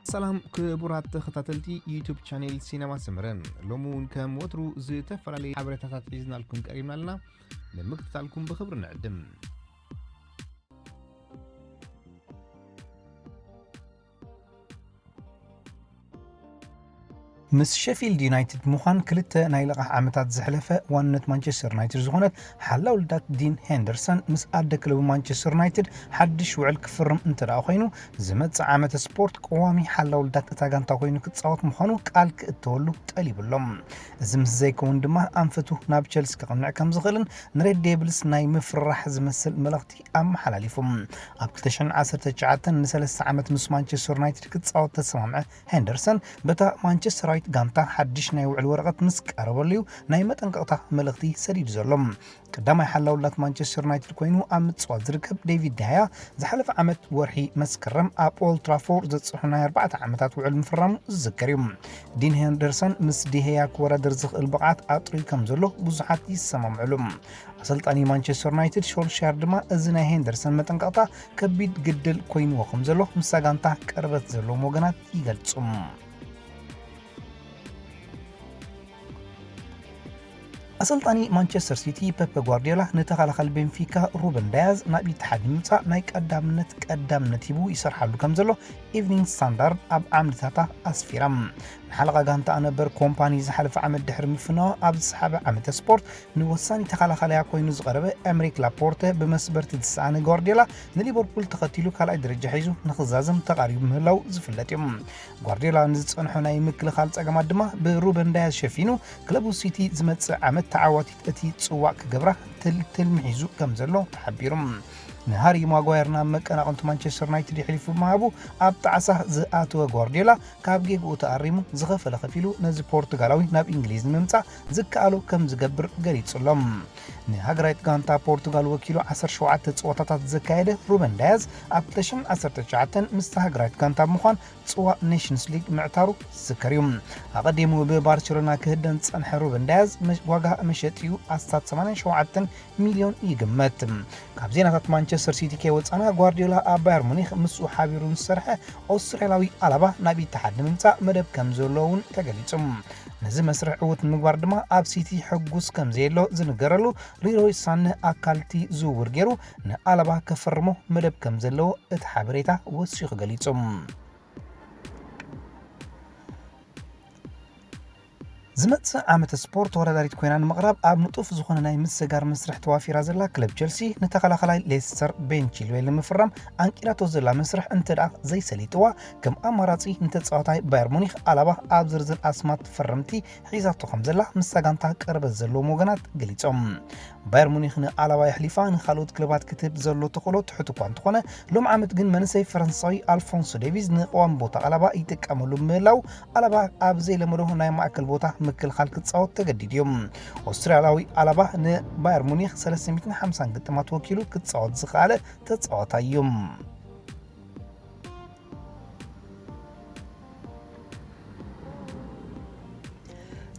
ሰላም ክቡራት ተኸታተልቲ ዩቱብ ቻኔል ሲነማ ሰመረ፣ ሎሚ እውን ከም ወትሩ ዝተፈላለዩ ሓበሬታታት ሒዝናልኩም ቀሪብና ኣለና። ንምክትታልኩም ብኽብሪ ንዕድም። ምስ ሸፊልድ ዩናይትድ ብምዃን ክልተ ናይ ልቓሕ ዓመታት ዘሕለፈ ዋንነት ማንቸስተር ዩናይትድ ዝኾነት ሓላው ልዳት ዲን ሄንደርሰን ምስ ኣደ ክለቡ ማንቸስተር ዩናይትድ ሓድሽ ውዕል ክፍርም እንተ ደኣ ኮይኑ፣ ዝመጽእ ዓመተ ስፖርት ቀዋሚ ሓላው ልዳት እታ ጋንታ ኮይኑ ክጻወት ምዃኑ ቃል ክእተወሉ ጠሊቡ ኣሎ። እዚ ምስ ዘይከውን ድማ ኣንፈቱ ናብ ቸልሲ ክቕንዕ ከም ዝኽእልን ንሬድ ዴብልስ ናይ ምፍርራሕ ዝመስል መልእኽቲ ኣመሓላሊፉ። ኣብ ክልተ ሽሕን ዓሰርተ ትሽዓተን ንሰለስተ ዓመት ምስ ማንቸስተር ዩናይትድ ክጻወት ተሰማምዐ ሄንደርሰን፣ በታ ማንቸስተራዊት ጋንታ ሓድሽ ናይ ውዕል ወረቐት ምስ ቀረበሉ'ዩ ናይ መጠንቀቕታ መልእኽቲ ሰዲዱ ዘሎ። ቀዳማይ ሓላውላት ማንቸስተር ዩናይትድ ኮይኑ ኣብ ምጽዋት ዝርከብ ዴቪድ ዲሃያ፣ ዝሓለፈ ዓመት ወርሒ መስከረም ኣብ ኦልድ ትራፎርድ ዘጽንሑ ናይ ኣርባዕተ ዓመታት ውዕል ምፍራሙ ዝዝከር እዩ። ዲን ሄንደርሰን ምስ ዲሃያ ክወዳደር ዝኽእል ብቕዓት ኣጥርዩ ከም ዘሎ ብዙሓት ይሰማምዕሉ። ኣሰልጣኒ ማንቸስተር ዩናይትድ ሶልሻየር ድማ እዚ ናይ ሄንደርሰን መጠንቀቕታ ከቢድ ግድል ኮይንዎ ከም ዘሎ ምስታ ጋንታ ቅርበት ዘለዎም ወገናት ይገልጹ። ኣሰልጣኒ ማንቸስተር ሲቲ ፔፕ ጓርዲዮላ ንተኸላኻሊ ቤንፊካ ሩበን ዳያዝ ናብ ኢትሓድ ንምምጻእ ናይ ቀዳምነት ቀዳምነት ሂቡ ይሰርሓሉ ከም ዘሎ ኢቭኒንግ ስታንዳርድ ኣብ ዓምድታታ ኣስፊራ። ንሓለቓ ጋንታኣ ነበር ኮምፓኒ ዝሓለፈ ዓመት ድሕሪ ምፍናዋ ኣብ ዝሰሓበ ዓመተ ስፖርት ንወሳኒ ተኸላኻሊያ ኮይኑ ዝቐረበ ኤምሪክ ላፖርተ ብመስበርቲ ዝሰኣነ ጓርዲዮላ ንሊቨርፑል ተኸቲሉ ካልኣይ ደረጃ ሒዙ ንኽዛዘም ተቓሪቡ ምህላው ዝፍለጥ እዩ። ጓርዲዮላ ንዝጸንሖ ናይ ምክልኻል ጸገማት ድማ ብሩበን ዳያዝ ሸፊኑ፣ ክለቡ ሲቲ ዝመጽእ ዓመት ተዓዋቲት እቲ ጽዋዕ ክገብራ ትል-፣ ትልሚ ሒዙ ከም ዘሎ ተሓቢሩ። ንሃሪ ማጓየር ናብ መቀናቕንቱ ማንቸስተር ዩናይትድ የሕሊፉ ብምሃቡ ኣብ ጣዕሳ ዝኣተወ ጓርዲዮላ፣ ካብ ጌግኡ ተኣሪሙ ዝኸፈለ ከፊሉ ነዚ ፖርቱጋላዊ ናብ እንግሊዝ ንምምጻእ ዝከኣሎ ከም ዝገብር ገሊጹ ኣሎ። ንሃገራዊት ጋንታ ፖርቱጋል ወኪሉ ዓሰርተ ሸውዓተ ጸወታታት ዘካየደ ሩበን ዳያዝ ኣብ ክልተ ሽሕን ዓሰርተ ትሽዓተን ምስታ ሃገራዊት ጋንታ ብምዃን ጽዋእ ኔሽንስ ሊግ ምዕታሩ ዝዝከር እዩ። ኣቐዲሙ ብባርሴሎና ክህደን ዝጸንሐ ሩበን ዳያዝ መ-፣ ዋጋ መሸጢኡ ኣስታት ሰማንያን ሸውዓተን ሚልዮን ይግመት። ካብ ዜናታት ማንቸስተር ሲቲ ከይወጻና፣ ጓርዲዮላ ኣብ ባየር ሙኒክ ምስኡ ሓቢሩ ዝሰርሐ ኦስትራልያዊ ኣላባ ናብ ኢትሓድ ንምምጻእ መደብ ከም ዘሎ እውን ተገሊጹ። ነዚ መስርሕ ዕዉት ንምግባር ድማ ኣብ ሲቲ ሕጉስ ከም ዘየሎ ዝንገረሉ ሊሮይ ሳነ ኣካልቲ ዝውውር ገይሩ ንኣላባ ከፈርሞ መደብ ከም ዘለዎ እቲ ሓበሬታ ወሲኹ ገሊጹ። ዝመጽእ ዓመተ ስፖርት ተወዳዳሪት ኮይና ንምቕራብ ኣብ ንጡፍ ዝኾነ ናይ ምስጋር መስርሕ ተዋፊራ ዘላ ክለብ ቸልሲ፣ ንተኸላኻላይ ሌስተር ቤን ቺልዌል ንምፍራም ኣንቂዳቶ ዘላ መስርሕ እንተ ደኣ ዘይሰሊጥዋ፣ ከም ኣማራጺ ንተጻዋታይ ባየር ሙኒክ ኣላባ ኣብ ዝርዝር ኣስማት ፈረምቲ ሒዛቶ ከም ዘላ ምስታ ጋንታ ቅርበት ዘለዎም ወገናት ገሊጾም። ባየር ሙኒክ ንኣላባ የሕሊፋ ንኻልኦት ክለባት ክትህብ ዘሎ ተኽእሎ ትሑት እኳ እንተኾነ፣ ሎም ዓመት ግን መንእሰይ ፈረንሳዊ ኣልፎንሶ ዴቪዝ ንቐዋሚ ቦታ ኣላባ ይጥቀመሉ ብምህላው፣ ኣላባ ኣብ ዘይለመዶ ናይ ማእከል ቦታ ምክልኻል ክጻወት ተገዲዱ እዩ። ኦስትራልያዊ ኣላባ ንባየር ሙኒክ ሰለስተ ሚእትን ሓምሳን ግጥማት ወኪሉ ክጻወት ዝኸኣለ ተጻዋታይ እዩ።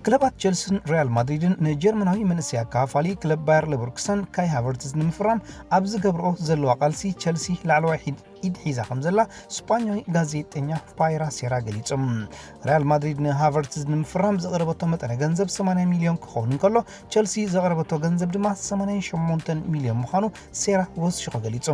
ክለባት ቸልስን ሪያል ማድሪድን ንጀርመናዊ መንእሰይ ኣካፋሊ ክለብ ባየር ሌቨርኩሰን ካይ ሃቨርትዝ ንምፍራም ኣብ ዝገብርኦ ዘለዋ ቃልሲ፣ ቸልሲ ላዕለዋይ ሒድ ኢድ ሒዛ ከም ዘላ ስፓኛዊ ጋዜጠኛ ፓይራ ሴራ ገሊጹ። ሪያል ማድሪድ ንሃቨርትዝ ንምፍራም ዘቕረበቶ መጠነ ገንዘብ ሰማንያ ሚልዮን ክኸውን እንከሎ፣ ቸልሲ ዘቕረበቶ ገንዘብ ድማ ሰማንያን ሸሞንተን ሚልዮን ምዃኑ ሴራ ወሲኹ ገሊጹ።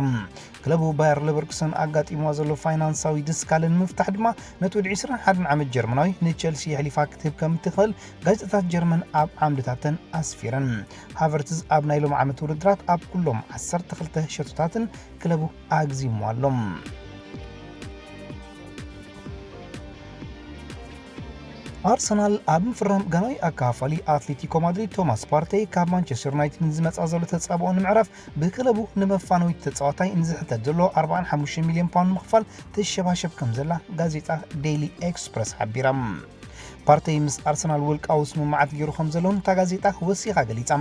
ክለቡ ባየር ሌቨርኩሰን ኣጋጢምዋ ዘሎ ፋይናንሳዊ ድስካለ ንምፍታሕ ድማ፣ ነቲ ወዲ ዕስራን ሓደን ዓመት ጀርመናዊ ንቸልሲ የሕሊፋ ክትህብ ከም እትኽእል ጋዜጣታት ጀርመን ኣብ ዓምድታተን ኣስፊረን። ሃቨርትዝ ኣብ ናይ ሎም ዓመት ውድድራት ኣብ ኩሎም ዓሰርተ ክልተ ሸቶታትን ክለቡ ኣግዚሙ ኣሎ። ኣርሰናል ኣብ ምፍራም ጋናዊ ኣካፋሊ ኣትሌቲኮ ማድሪድ ቶማስ ፓርቴ ካብ ማንቸስተር ዩናይትድ ንዝመጻ ዘሎ ተጻብኦ ንምዕራፍ ብክለቡ ንመፋነዊት ተጻዋታይ ንዝሕተት ዘሎ ኣርባዓን ሓሙሽተን ሚልዮን ፓውንድ ምኽፋል ትሸባሸብ ከም ዘላ ጋዜጣ ዴይሊ ኤክስፕረስ ሓቢራ። ፓርተይ ምስ ኣርሰናል ውልቃዊ ስምምዓት ገይሩ ከም ዘለውን እታ ጋዜጣ ወሲኻ ገሊጻ።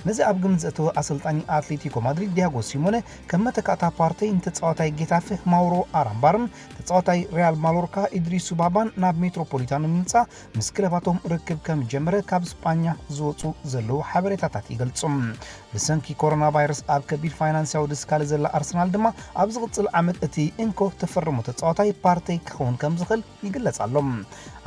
ነዚ ኣብ ግምት ዘእተወ ኣሰልጣኒ ኣትሌቲኮ ማድሪድ ዲያጎ ሲሞነ ከም መተካእታ ፓርተይ ንተጻዋታይ ጌታፌ ማውሮ ኣራምባርን ተጻዋታይ ሪያል ማሎርካ ኢድሪሱ ባባን ናብ ሜትሮፖሊታኖ ንምምጻእ ምስ ክለባቶም ርክብ ከም ጀመረ ካብ ስጳኛ ዝወጹ ዘለዉ ሓበሬታታት ይገልጹ። ብሰንኪ ኮሮና ቫይረስ ኣብ ከቢድ ፋይናንሳዊ ድስካለ ዘላ ኣርሰናል ድማ ኣብ ዝቕጽል ዓመት እቲ እንኮ ተፈርሞ ተጻዋታይ ፓርተይ ክኸውን ከም ዝኽእል ይግለጽ ኣሎ።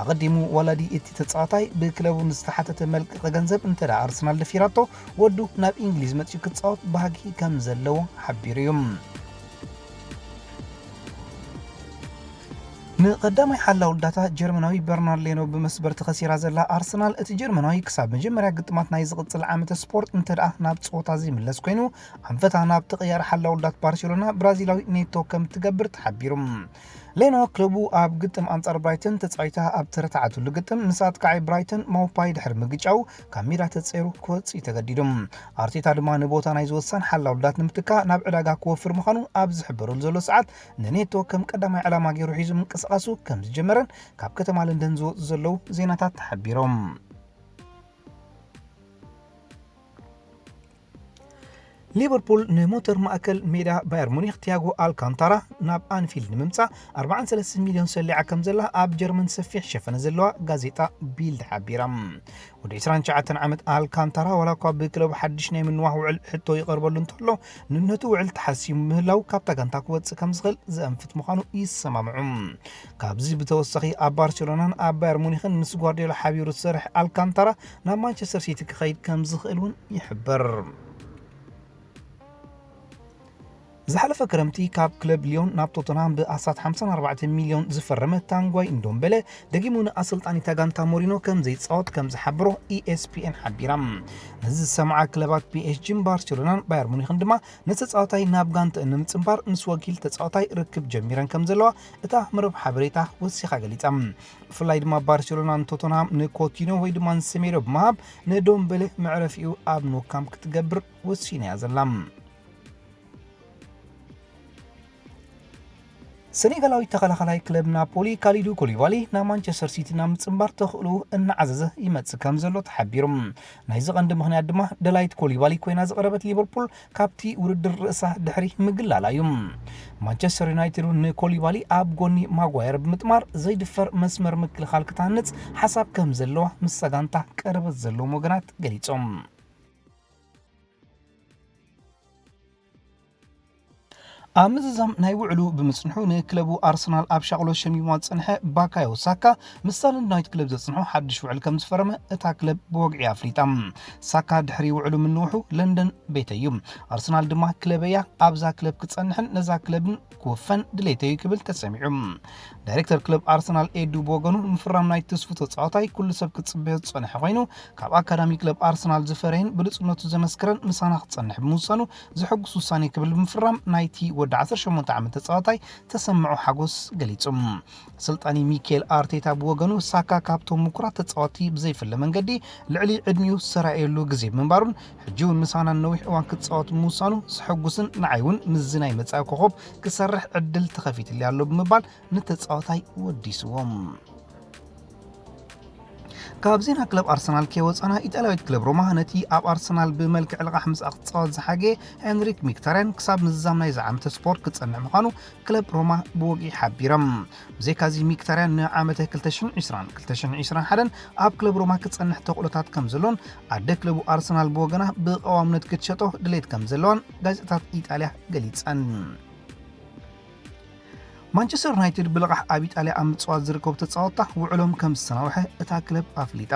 ኣቐዲሙ ወላዲ እቲ ተጻዋታይ ብክለቡ ንዝተሓተተ መልቀቒ ገንዘብ እንተ ደኣ ኣርሰናል ደፊራቶ፣ ወዱ ናብ እንግሊዝ መጺኡ ክጻወት ባህጊ ከም ዘለዎ ሓቢሩ እዩ። ንቐዳማይ ሓላው ዳታ ጀርመናዊ በርናርድ ሌኖ ብመስበርቲ ከሲራ ዘላ ኣርሰናል፣ እቲ ጀርመናዊ ክሳብ መጀመርያ ግጥማት ናይ ዝቕጽል ዓመተ ስፖርት እንተ ደኣ ናብ ጸወታ ዘይምለስ ኮይኑ፣ ኣንፈታ ናብ ተቐያሪ ሓላው ዳት ባርሴሎና ብራዚላዊ ኔቶ ከም ትገብር ተሓቢሩ። ሌኖ ክለቡ ኣብ ግጥም ኣንጻር ብራይተን ተጻዊታ ኣብ ተረታዓትሉ ግጥም፣ ምስ ኣጥቃዓይ ብራይተን ማውፓይ ድሕሪ ምግጫው ካብ ሜዳ ተጸይሩ ክወጽእ እዩ ተገዲዱ። ኣርቴታ ድማ ንቦታ ናይ ዝወሳን ሓላው ዳት ንምትካእ ናብ ዕዳጋ ክወፍር ምዃኑ ኣብ ዝሕበረሉ ዘሎ ሰዓት፣ ንኔቶ ከም ቀዳማይ ዕላማ ገይሩ ሒዙ ምንቅስቓሱ ከም ዝጀመረን ካብ ከተማ ለንደን ዝወጹ ዘለዉ ዜናታት ተሓቢሮም። ሊቨርፑል ንሞተር ማእከል ሜዳ ባየር ሙኒክ ቲያጎ ኣልካንታራ ናብ ኣንፊልድ ንምምጻእ ኣርባዓን ሰለስተን ሚልዮን ሰሊዓ ከም ዘላ ኣብ ጀርመን ሰፊሕ ሸፈነ ዘለዋ ጋዜጣ ቢልድ ሓቢራ። ወዲ ዕስራን ትሽዓተን ዓመት ኣልካንታራ ዋላ እኳ ብክለቡ ሓድሽ ናይ ምንዋሕ ውዕል ሕቶ ይቐርበሉ እንተሎ፣ ንነቱ ውዕል ተሓሲሙ ምህላው ካብታ ጋንታ ክወጽእ ከም ዝኽእል ዘእንፍት ምዃኑ ይሰማምዑ። ካብዚ ብተወሳኺ ኣብ ባርሴሎናን ኣብ ባየር ሙኒክን ምስ ጓርዲዮላ ሓቢሩ ዝሰርሕ ኣልካንታራ ናብ ማንቸስተር ሲቲ ክኸይድ ከም ዝኽእል እውን ይሕበር። ዝሓለፈ ክረምቲ ካብ ክለብ ሊዮን ናብ ቶተንሃም ብኣስታት ሓምሳን ኣርባዕተን ሚልዮን ዝፈረመ ታንጓይ እንዶምበለ፣ ደጊሙ ንኣሰልጣኒ እታ ጋንታ ሞሪኖ ከም ዘይጻወት ከም ዝሓበሮ ኢኤስፒኤን ሓቢራ። ነዚ ዝሰምዓ ክለባት ፒኤስጂን ባርሴሎናን ባየር ሙኒክን ድማ ነቲ ተጻዋታይ ናብ ጋንትአን ንምጽንባር ምስ ወኪል ተጻዋታይ ርክብ ጀሚረን ከም ዘለዋ እታ መረብ ሓበሬታ ወሲኻ ገሊጻ። ብፍላይ ድማ ባርሴሎና ንቶተንሃም ንኮቲኖ ወይ ድማ ንሰሜዶ ብምሃብ ንዶምበለ መዕረፊኡ ኣብ ኖካም ክትገብር ወሲና እያ ዘላ። ሰኔጋላዊ ተኸላኻላይ ክለብ ናፖሊ ካሊዱ ኮሊባሊ ናብ ማንቸስተር ሲቲ ናብ ምጽንባር ተኽእልኡ እናዓዘዘ ይመጽእ ከም ዘሎ ተሓቢሩ። ናይዚ ቀንዲ ምኽንያት ድማ ደላይት ኮሊባሊ ኮይና ዝቐረበት ሊቨርፑል ካብቲ ውድድር ርእሳ ድሕሪ ምግላላ እዩ። ማንቸስተር ዩናይትድ እውን ንኮሊባሊ ኣብ ጎኒ ማጓየር ብምጥማር ዘይድፈር መስመር ምክልኻል ክትሃንጽ ሓሳብ ከም ዘለዋ ምስታ ጋንታ ቀረበት ዘለዎም ወገናት ገሊጾም። ኣብ ምዝዛም ናይ ውዕሉ ብምጽንሑ ንክለቡ ኣርሰናል ኣብ ሻቕሎት ሸሚምዋ ዝጸንሐ ባካዮ ሳካ፣ ምስ ሳለንድ ናይት ክለብ ዘጽንሖ ሓድሽ ውዕል ከም ዝፈረመ እታ ክለብ ብወግዒ ኣፍሊጣ። ሳካ ድሕሪ ውዕሉ ምንውሑ ለንደን ቤተይ እዩ። ኣርሰናል ድማ ክለበይ እያ፣ ኣብዛ ክለብ ክጸንሕን ነዛ ክለብን ክውፈን ድሌተይ እዩ ክብል ተሰሚዑ። ዳይሬክተር ክለብ ኣርሰናል ኤዱ ብወገኑ፣ ምፍራም ናይ ትስፉ ተጻዋታይ ኩሉ ሰብ ክጽበዮ ዝጸንሐ ኮይኑ፣ ካብ ኣካዳሚ ክለብ ኣርሰናል ዝፈረየን ብሉጽነቱ ዘመስከረን ምሳና ክጸንሕ ብምውሳኑ ዘሐጉስ ውሳኔ ክብል ብምፍራም ናይቲ ወዲ ዓሰርተ ሸሞንተ ዓመት ተጻዋታይ ተሰምዖ ሓጎስ ገሊጹ። ኣሰልጣኒ ሚኬል ኣርቴታ ብወገኑ፣ ሳካ ካብቶም ምኩራት ተጻወትቲ ብዘይፍለ መንገዲ ልዕሊ ዕድሚኡ ዝተራእየሉ ግዜ ብምንባሩን ሕጂ እውን ምሳና ነዊሕ እዋን ክጻወት ምውሳኑ ዘሐጉስን ንዓይ እውን ምስዚ ናይ መጻኢ ኮኸብ ክሰርሕ ዕድል ተኸፊትሊ ኣሎ ብምባል ንተጻዋታይ ወዲስዎም። ካብ ዜና ክለብ ኣርሰናል ከይወጻና፣ ኢጣልያዊት ክለብ ሮማ ነቲ ኣብ ኣርሰናል ብመልክዕ ልቓሕ ምስኣ ክጻወት ዝሓገየ ሄንሪክ ሚክታርያን ክሳብ ምዝዛም ናይዚ ዓመተ ስፖርት ክጸንሕ ምዃኑ ክለብ ሮማ ብወግዒ ሓቢራ። ብዘይካዚ ሚክታርያን ንዓመተ ክልተ ሽሕን ዕስራን፣ ክልተ ሽሕን ዕስራን ሓደን ኣብ ክለብ ሮማ ክጸንሕ ተኽእሎታት ከም ዘሎን ኣደ ክለቡ ኣርሰናል ብወገና ብቐዋምነት ክትሸጦ ድሌት ከም ዘለዋን ጋዜጣታት ኢጣልያ ገሊጸን። ማንቸስተር ዩናይትድ ብልቓሕ ኣብ ኢጣልያ ኣብ ምጽዋት ዝርከቡ ተጻወትታ ውዕሎም ከም ዝተናውሐ እታ ክለብ ኣፍሊጣ።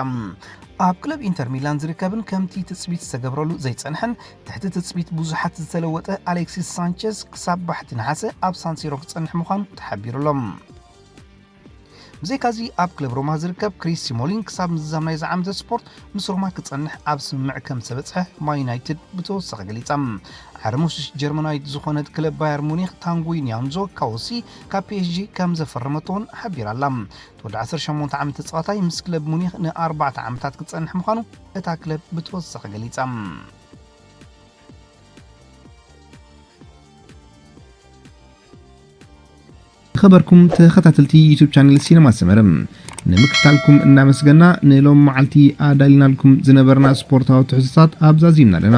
ኣብ ክለብ ኢንተር ሚላን ዝርከብን ከምቲ ትጽቢት ዝተገብረሉ ዘይጸንሐን ትሕቲ ትጽቢት ብዙሓት ዝተለወጠ ኣሌክሲስ ሳንቸዝ ክሳብ ባሕቲ ነሓሰ ኣብ ሳንሲሮ ክጸንሕ ምዃኑ ተሓቢሩሎም። ብዘይካዚ ኣብ ክለብ ሮማ ዝርከብ ክሪስ ስሞሊን ክሳብ ምዝዛም ናይዚ ዓመተ ስፖርት ምስ ሮማ ክጸንሕ ኣብ ስምምዕ ከም ዝተበጽሐ ማን ዩናይትድ ብተወሳኺ ገሊጻ። ዓርሞሽ ጀርመናዊት ዝኾነት ክለብ ባየር ሙኒክ ታንጉይ ኒያንዞ ካውሲ ካብ ፒኤስጂ ከም ዘፈረመቶ እውን ሓቢራ ኣላ። እቲ ወዲ ዓሰርተ ሸሞንተ ዓመት ተጻዋታይ ምስ ክለብ ሙኒክ ንኣርባዕተ ዓመታት ክጸንሕ ምዃኑ እታ ክለብ ብተወሳኺ ገሊጻ። ዝኸበርኩም ተኸታተልቲ ዩቱብ ቻነል ሲነማ ሰመረ፣ ንምክታልኩም እናመስገና፣ ንሎም መዓልቲ ኣዳሊናልኩም ዝነበርና ስፖርታዊ ትሕዝቶታት ኣብዛዚምና ኣለና።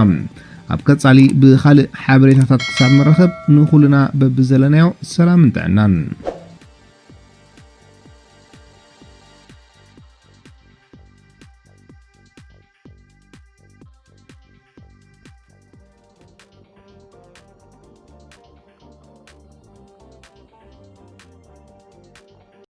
ኣብ ቀጻሊ ብኻልእ ሓበሬታታት ክሳብ ንረኸብ፣ ንኹልና በብዘለናዮ ሰላምን ጥዕናን።